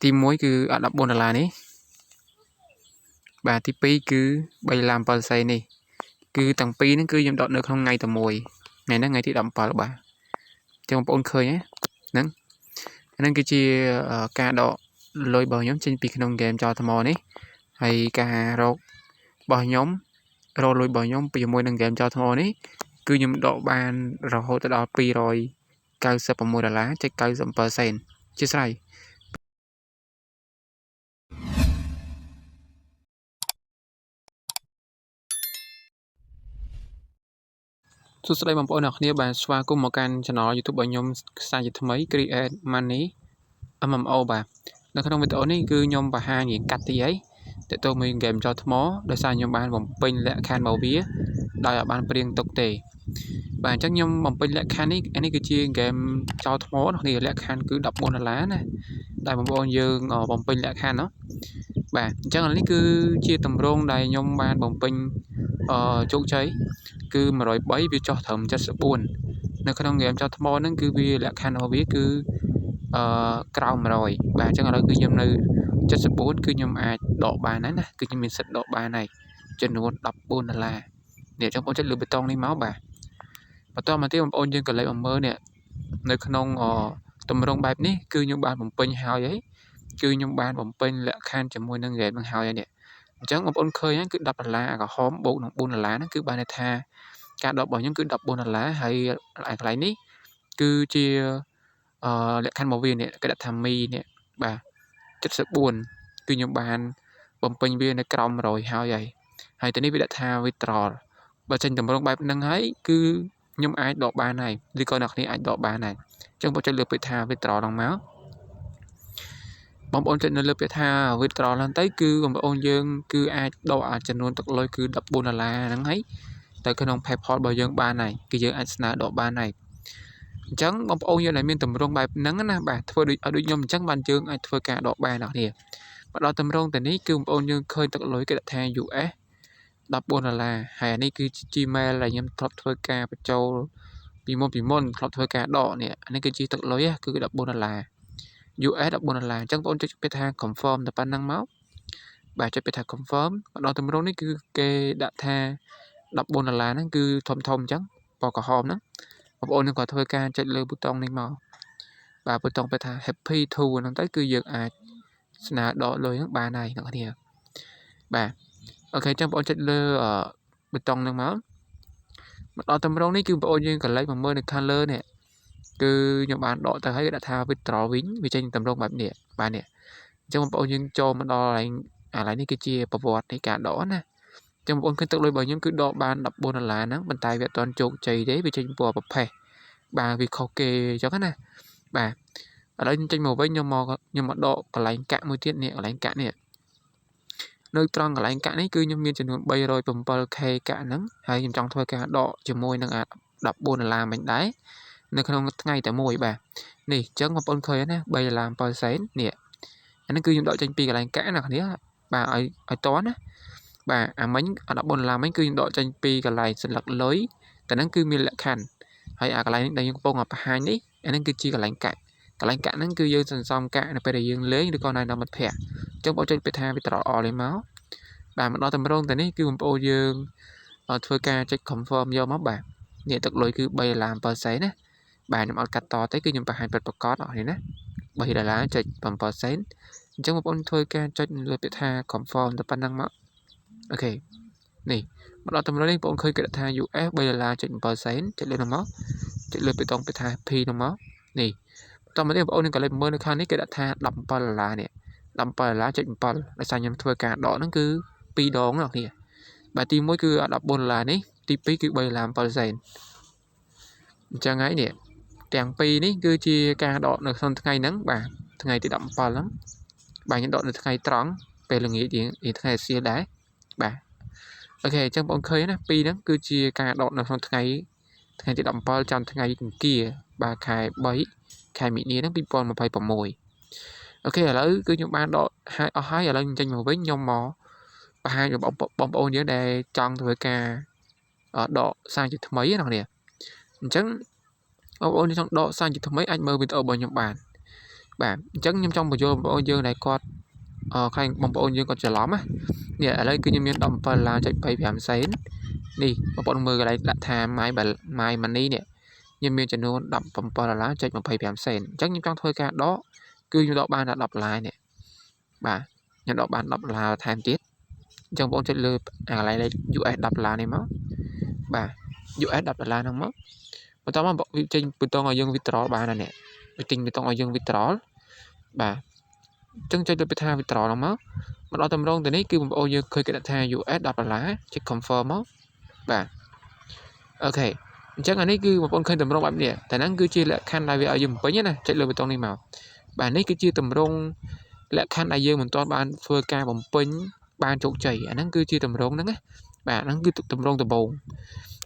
ទី1គឺ14ដុល្លារនេះបាទទី2គឺ3ដុល្លារ7សេននេះគឺទាំងពីរហ្នឹងគឺខ្ញុំដកនៅក្នុងថ្ងៃតែមួយថ្ងៃហ្នឹងថ្ងៃទី17បាទចឹងបងប្អូនឃើញហ្នឹងហ្នឹងគឺជាការដកលុយរបស់ខ្ញុំចេញពីក្នុងហ្គេមចោលថ្មនេះហើយការរករបស់ខ្ញុំរកលុយរបស់ខ្ញុំជាមួយនឹងហ្គេមចោលថ្មនេះគឺខ្ញុំដកបានរហូតដល់296ដុល្លារចុច97សេនជាស្រ័យសួស្តីបងប្អូនអ្នកគ្នាបាទស្វាគមន៍មកកាន់ Channel YouTube របស់ខ្ញុំខ្សែជាថ្មី Create Money MMO បាទនៅក្នុងវីដេអូនេះគឺខ្ញុំបង្ហាញរៀងកាត់ទីអីតើតើមួយហ្គេមចោលថ្មដោយសារខ្ញុំបានបំពេញលក្ខខណ្ឌរបស់វាដោយឲ្យបានព្រៀងទុកទេបាទអញ្ចឹងខ្ញុំបំពេញលក្ខខណ្ឌនេះនេះគឺជាហ្គេមចោលថ្មនេះលក្ខខណ្ឌគឺ14ដុល្លារណាដែលបងប្អូនយើងបំពេញលក្ខខណ្ឌណោះបាទអញ្ចឹងនេះគឺជាតម្រងដែលខ្ញុំបានបំពេញជោគជ័យគឺ103វាចុះត្រឹម74នៅក្នុងហ្គេមចោលថ្មហ្នឹងគឺវាលក្ខខណ្ឌរបស់វាគឺក្រោម100បាទអញ្ចឹងឥឡូវគឺខ្ញុំនៅ74គឺខ្ញុំអាចដកបានហើយណាគឺខ្ញុំមានសិទ្ធិដកបានហើយចំនួន14ដុល្លារនេះអញ្ចឹងបងប្អូនចុចលើប៊ូតុងនេះមកបាទបន្តមកទៀតបងប្អូនយើងក៏លេខមកមើលនេះនៅក្នុងតម្រងបែបនេះគឺខ្ញុំបានបំពេញហើយហើយគឺខ្ញុំបានបំពេញលក្ខខណ្ឌជាមួយនឹងហ្គេមនឹងហើយនេះអញ្ចឹងបងប្អូនឃើញហ្នឹងគឺ10ដុល្លារក្រហមបូកនឹង4ដុល្លារហ្នឹងគឺបានន័យថាការដករបស់ខ្ញុំគឺ14ដុល្លារហើយកន្លែងនេះគឺជាលក្ខខណ្ឌរបស់វានេះគេដាក់ថាមីនេះបាទ74គឺខ្ញុំបានបំពេញវានៅក្រោម100ហើយហើយទៅនេះវាដាក់ថា withdrawal បើចេញតម្រងបែបហ្នឹងហើយគឺខ្ញុំអាចដកបានហើយឬក៏អ្នកគ្នាអាចដកបានហើយអញ្ចឹងបងចុចលើពាក្យថា withdrawal ហ្នឹងមកបងប្អូនចុចនៅលើពាក្យថា withdrawal ហ្នឹងទៅគឺបងប្អូនយើងគឺអាចដកអាចំនួនទឹកលុយគឺ14ដុល្លារហ្នឹងហើយទៅក្នុង PayPal របស់យើងបានហើយគឺយើងអាចស្នើដកបានហើយអញ្ចឹងបងប្អូនយើងដែលមានតម្រងបែបហ្នឹងណាបាទធ្វើដូចឲ្យដូចខ្ញុំអញ្ចឹងបានយើងអាចធ្វើការដកបានអ្នកគ្នាមកដល់តម្រងទៅនេះគឺបងប្អូនយើងឃើញទឹកលុយគេដាក់ថា US 14ដុល្លារហើយអានេះគឺ Gmail ដែលខ្ញុំធ្លាប់ធ្វើការបញ្ចូលពីមុនធ្លាប់ធ្វើការដកនេះអានេះគឺជាទឹកលុយគឺ14ដុល្លារ US 14ដុល្លារអញ្ចឹងបងប្អូនចុចពាក្យថា confirm តែប៉ុណ្្នឹងមកបាទចុចពាក្យថា confirm មកដល់តម្រងនេះគឺគេដាក់ថា14ដុល្លារហ្នឹងគឺធំធំអញ្ចឹងពណ៌ក្រហមហ្នឹងបងប្អូននឹងក៏ធ្វើការចុចលើប៊ូតុងនេះមកបាទប៊ូតុងពាក្យថា happy to ហ្នឹងទៅគឺយើងអាចស្នើដកលុយហ្នឹងបានហើយអ្នកគ្នាបាទអូខេអញ្ចឹងបងប្អូនចុចលើប៊ូតុងហ្នឹងមកមកដល់តម្រងនេះគឺបងប្អូនយើងក៏លេចមកមើលនៅខាងលើនេះគឺខ្ញុំបានដកទៅហើយគេដាក់ថា withdraw វិញវាចេញតម្រងបែបនេះបាទនេះអញ្ចឹងបងប្អូនយើងចូលមកដល់កន្លែងនេះគឺជាប្រវត្តិនៃការដកណាចឹងបងប្អូនឃើញទឹកលុយរបស់ខ្ញុំគឺដកបាន14ដុល្លារហ្នឹងប៉ុន្តែវាអត់ទាន់ជោគជ័យទេវាចេញពណ៌ប្រផេះបាទវាខុសគេអញ្ចឹងណាបាទឥឡូវខ្ញុំចេញមកវិញខ្ញុំមកដកកន្លែងកាក់មួយទៀតនេះកន្លែងកាក់នេះនៅត្រង់កន្លែងកាក់នេះគឺខ្ញុំមានចំនួន 307k កាក់ហ្នឹងហើយខ្ញុំចង់ធ្វើការដកជាមួយនឹងអា14ដុល្លារមិញដែរនៅក្នុងថ្ងៃតែមួយបាទនេះអញ្ចឹងបងប្អូនឃើញណា3ដុល្លារ7សេននេះអានេះគឺខ្ញុំដកចេញពីកន្លែងកាក់ណាគ្នាបាទឲ្យតណាបាទអាមិញ14ដុល្លារមិញគឺខ្ញុំដកចេញពីកន្លែងសន្លឹកលុយតែហ្នឹងគឺមានលក្ខខណ្ឌហើយអាកន្លែងដែលខ្ញុំកំពុងបង្ហាញនេះអាហ្នឹងគឺជាកន្លែងកាក់កន្លែងកាក់ហ្នឹងគឺយើងសន្សំកាក់នៅពេលដែលយើងលេងឬក៏ណែនាំមិត្តភ័ក្តិអញ្ចឹងបងចុចពាក្យថា withdraw all នេះមកបាទមកដល់តម្រងតែនេះគឺបងប្អូនយើងធ្វើការចុច confirm យកមកបាទនេះទឹកលុយគឺ3ដុល្លារ7សេនណាបាទខ្ញុំអត់កាត់តទេគឺខ្ញុំបង្ហាញពិតប្រាកដអស់នេះណា3ដុល្លារចុច7សេនអញ្ចឹងបងប្អូនធ្វើការចុចលើពាក្យថា confirm ទៅប៉ុណ្ណឹងមកអូខេនេះមកដល់តម្រុយនេះបងប្អូនឃើញគេដាក់ថា US 3ដុល្លារចុច7សេនចុចលើនោះមកចុចលើពាក្យតងពាក្យថា P នោះមកនេះបន្តមកនេះបងប្អូននឹងក៏លេខមើលនៅខាងនេះគេដាក់ថា17ដុល្លារនេះ17ដុល្លារចុច7ដោយសារខ្ញុំធ្វើការដកហ្នឹងគឺ2ដងណាគ្នាបាទទី1គឺ14ដុល្លារនេះទី2គឺ3ដុល្លារ7សេនអញ្ចឹងហើយនេះទាំងពីរនេះគឺជាការដកនៅក្នុងថ្ងៃហ្នឹងបាទថ្ងៃទី17ហ្នឹងបាទខ្ញុំដកនៅថ្ងៃត្រង់ពេលល្ងាចរៀងថ្ងៃសៀលដែរបាទអូខេអញ្ចឹងបងឃើញណាពីរហ្នឹងគឺជាការដកនៅក្នុងថ្ងៃទី17ចាំថ្ងៃអង្គារបាទខែ3ខែមីនាហ្នឹង2026អូខេឥឡូវគឺខ្ញុំបានដកហើយអស់ហើយឥឡូវខ្ញុំចេញមកវិញខ្ញុំមកបង្ហាញបងប្អូនយើងដែលចង់ធ្វើការដកសារជាថ្មីណាគ្នាអញ្ចឹងបងប្អូនចង់ដកសារជាថ្មីអាចមើលវីដេអូរបស់ខ្ញុំបាន បាទអញ្ចឹងខ្ញុំចង់បញ្យល់បងប្អូនយើងដែលគាត់អឺខ្លាចបងប្អូនយើងគាត់ច្រឡំណានេះឥឡូវគឺខ្ញុំមាន17ដុល្លារចុច25សេននេះបងប្អូនមើលកន្លែងដាក់ថា my money នេះខ្ញុំមានចំនួន17ដុល្លារចុច25សេនអញ្ចឹងខ្ញុំចង់ធ្វើការដកគឺខ្ញុំដកបានតែ10ដុល្លារនេះបាទខ្ញុំដកបាន10ដុល្លារថែមទៀតអញ្ចឹងបងប្អូនចុចលើអាកន្លែងលេខ US 10ដុល្លារនេះមកបាទ US 10ដុល្លារហ្នឹងមកបន្តមកវាចេញប៊ូតុងឲ្យយើង withdraw បានហើយនេះវាទិញប៊ូតុងឲ្យយើង withdraw បាទអញ្ចឹងចុចលើពាក្យថា withdraw ហ្នឹងមកមកដល់តម្រងទៅនេះគឺបងប្អូនយើងឃើញគេដាក់ថា US 10ដុល្លារចុច confirm មកបាទ OK អញ្ចឹងអានេះគឺបងប្អូនឃើញតម្រងបែបនេះតែហ្នឹងគឺជាលក្ខខណ្ឌដែលវាឲ្យយើងបំពេញណាចុចលើប៊ូតុងនេះមកបាទនេះគឺជាតម្រងលក្ខខណ្ឌដែលយើងមិនទាន់បានធ្វើការបំពេញបានជោគជ័យអាហ្នឹងគឺជាតម្រងហ្នឹងណាបាទហ្នឹងគឺតម្រងដំបូង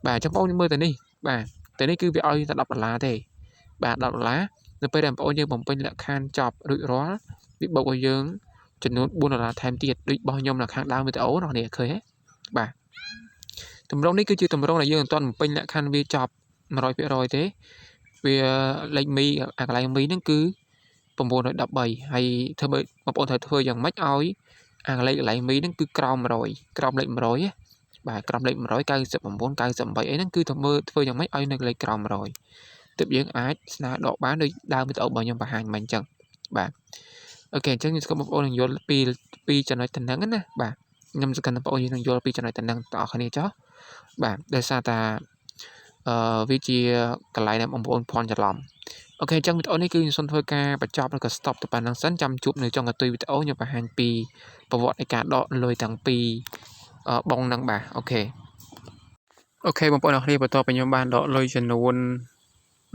បាទអញ្ចឹងបងប្អូនមើលទៅនេះបាទតែនេះគឺវាឲ្យតែ10ដុល្លារទេបាទ10ដុល្លារនៅពេលដែលបងប្អូនយើងបំពេញលក្ខខណ្ឌចប់រួចរាល់វាបុកឲ្យយើងចំនួន4ដុល្លារថែមទៀតដូចរបស់ខ្ញុំនៅខាងដើមវីដេអូនោះនេះឃើញទេបាទតម្រងនេះគឺជាតម្រងដែលយើងមិនទាន់បំពេញលក្ខខណ្ឌវាចប់100%ទេវាលេខមីអាកន្លែងមីហ្នឹងគឺ913ហើយធ្វើបងប្អូនត្រូវធ្វើយ៉ាងម៉េចឲ្យអាលេខកន្លែងមីហ្នឹងគឺក្រោម100ក្រោមលេខ100ណាបាទក្រោមលេខ199 98អីហ្នឹងគឺធ្វើធ្វើយ៉ាងម៉េចឲ្យនៅលេខក្រោម100ទើបយើងអាចស្នើដកបានដូចដើមវីដេអូរបស់ខ្ញុំបង្ហាញមិញអញ្ចឹងបាទ OK អញ្ចឹងខ្ញុំសង្ឃឹមបងប្អូននឹងយល់ពីពីចំណុចតំណឹងណាបាទខ្ញុំសង្ឃឹមបងប្អូនយើងនឹងយល់ពីចំណុចតំណឹងទាំងអស់គ្នាចុះបាទដោយសារតាអឺវាជាកន្លែងដែលបងប្អូនភ័ន្តច្រឡំ OK អញ្ចឹងវីដេអូនេះគឺខ្ញុំសូមធ្វើការបញ្ចប់ឬក៏ stop ទៅប៉ុណ្្នឹងសិនចាំជួបនៅចុងកន្ទុយវីដេអូខ្ញុំបង្ហាញពីប្រវត្តិនៃការដកលុយទាំងពីរបងហ្នឹងបាទ OK OK បងប្អូនអរគ្នាបន្ទាប់ពីខ្ញុំបានដកលុយចំនួន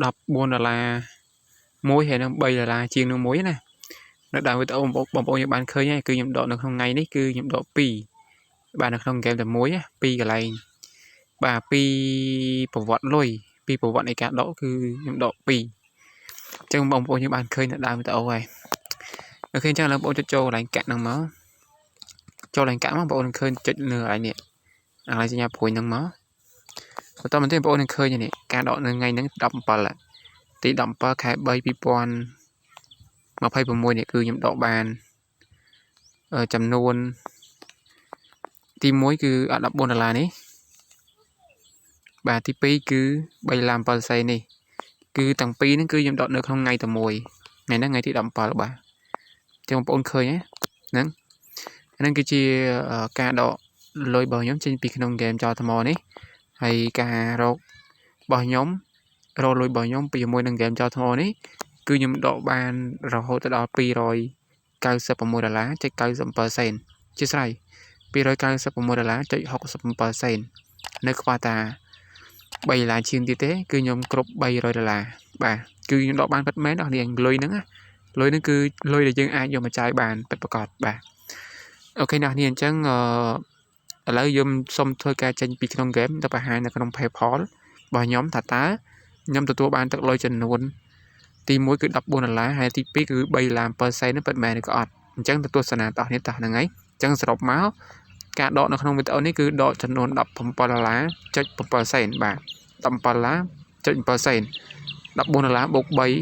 14ដុល្លារមួយហើយនឹង3ដុល្លារជាងនឹងមួយណានៅដើមវីដេអូបងប្អូនយើងបានឃើញហើយគឺខ្ញុំដកនៅក្នុងថ្ងៃនេះគឺខ្ញុំដក2បាទនៅក្នុងហ្គេមតែមួយ2កន្លែងបាទពីប្រវត្តិលុយពីប្រវត្តិនៃការដកគឺខ្ញុំដក2អញ្ចឹងបងប្អូនយើងបានឃើញនៅដើមវីដេអូហើយ OK អញ្ចឹងឥឡូវបងប្អូនចុចចូលកន្លែងកាក់ហ្នឹងមកចូលកន្លែងកាក់មកបងប្អូននឹងឃើញចុចលើកន្លែងនេះកន្លែងសញ្ញាព្រួយហ្នឹងមកបន្តមកទៀតបងប្អូននឹងឃើញនេះការដកនៅថ្ងៃហ្នឹង17ទី17ខែ3 2026នេះគឺខ្ញុំដកបានចំនួនទី1គឺ14ដុល្លារនេះបាទទី2គឺ3ដុល្លារ7សេននេះគឺទាំងពីរហ្នឹងគឺខ្ញុំដកនៅក្នុងថ្ងៃតែមួយថ្ងៃហ្នឹងថ្ងៃទី17បាទចឹងបងប្អូនឃើញហ្នឹងហ្នឹងគឺជាការដកលុយរបស់ខ្ញុំចេញពីក្នុងហ្គេមចោលថ្មនេះហើយការរករបស់ខ្ញុំរកលុយរបស់ខ្ញុំពីជាមួយនឹងហ្គេមចោលថ្មនេះគឺខ្ញុំដកបានរហូតដល់296ដុល្លារចុច97សេនជាស្រ័យ296ដុល្លារចុច67សេននៅខ្វះតា3ដុល្លារជាងទៀតទេគឺខ្ញុំគ្រប់300ដុល្លារបាទគឺខ្ញុំដកបានពិតមែនអស់នេះលុយហ្នឹងណាលុយហ្នឹងគឺលុយដែលយើងអាចយកមកចាយបានពិតប្រាកដបាទ OK អ្នកនេះអញ្ចឹងអឺឥឡូវយើងសុំធ្វើការចេញពីក្នុងហ្គេមទៅបង្ហាញនៅក្នុង PayPal របស់ខ្ញុំថាតើខ្ញុំទទួលបានទឹកលុយចំនួនទី1គឺ14ដុល្លារហើយទី2គឺ3ដុល្លារ7សេនពិតមែនឬក៏អត់អញ្ចឹងទៅទស្សនាតោះនេះតោះហ្នឹងហើយអញ្ចឹងសរុបមកការដកនៅក្នុងវីដេអូនេះគឺដកចំនួន17ដុល្លារចុច7សេនបាទ17ដុល្លារចុច7សេន14ដុល្លារបូក3បាទ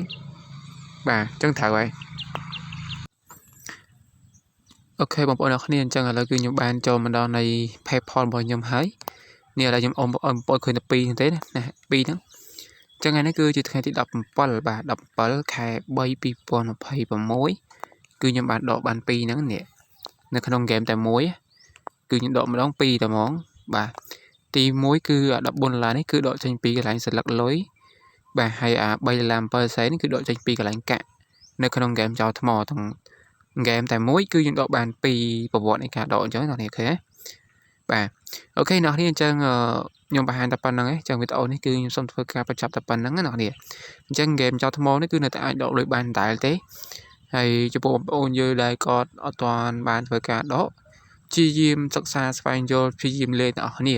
អញ្ចឹងត្រូវហើយ OK បងប្អូនអរគ្នាអញ្ចឹងឥឡូវគឺខ្ញុំបានចូលមកដល់នៃ PayPal របស់ខ្ញុំហើយនេះឥឡូវខ្ញុំអមបងប្អូនឃើញតែ2ហ្នឹងទេណា2ហ្នឹងអញ្ចឹងថ្ងៃនេះគឺជាថ្ងៃទី17បាទ17ខែ3 2026គឺខ្ញុំបានដកបាន2ហ្នឹងនេះនៅក្នុងហ្គេមតែមួយគឺខ្ញុំដកម្ដង2តែហ្មងបាទទី1គឺ14ដុល្លារនេះគឺដកចេញពីកន្លែងស្លឹកលុយបាទហើយអា3ដុល្លារ7សេនគឺដកចេញពីកន្លែងកាក់នៅក្នុងហ្គេមចោលថ្មទាំងហ្គេមតែមួយគឺយើងដកបានពីប្រវត្តិនៃការដកអញ្ចឹងអ្នកនេះឃើញទេបាទ OK អ្នកនេះអញ្ចឹងខ្ញុំបង្ហាញតែប៉ុណ្្នឹងឯងចឹងវីដេអូនេះគឺខ្ញុំសូមធ្វើការបញ្ចប់តែប៉ុណ្្នឹងណាអ្នកនេះអញ្ចឹងហ្គេមចោលថ្មនេះគឺនៅតែអាចដកលុយបានដែរទេហើយចំពោះបងប្អូនយើងដែលគាត់អត់ទាន់បានធ្វើការដកព្យាយាមសិក្សាស្វែងយល់ព្យាយាមលេងទាំងអស់គ្នា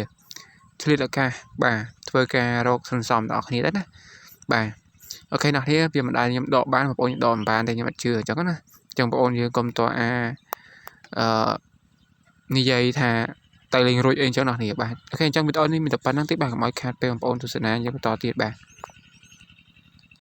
ឆ្លៀតឱកាសបាទធ្វើការរកសន្សំទាំងអស់គ្នាដែរណាបាទ OK អ្នកនេះវាមិនដែលខ្ញុំដកបានបងប្អូនខ្ញុំដកមិនបានទេខ្ញុំអត់ជឿអញ្ចឹងណាអញ្ចឹងបងប្អូនយើងកុំតអាអឺនិយាយថាទៅលេងរួចអីអញ្ចឹងអ្នកនេះបាទ OK អញ្ចឹងវីដេអូនេះមានតែប៉ុណ្្នឹងទេបាទកុំឲ្យខាតពេលបងប្អូនទស្សនាយើងបន្តទៀតបាទ។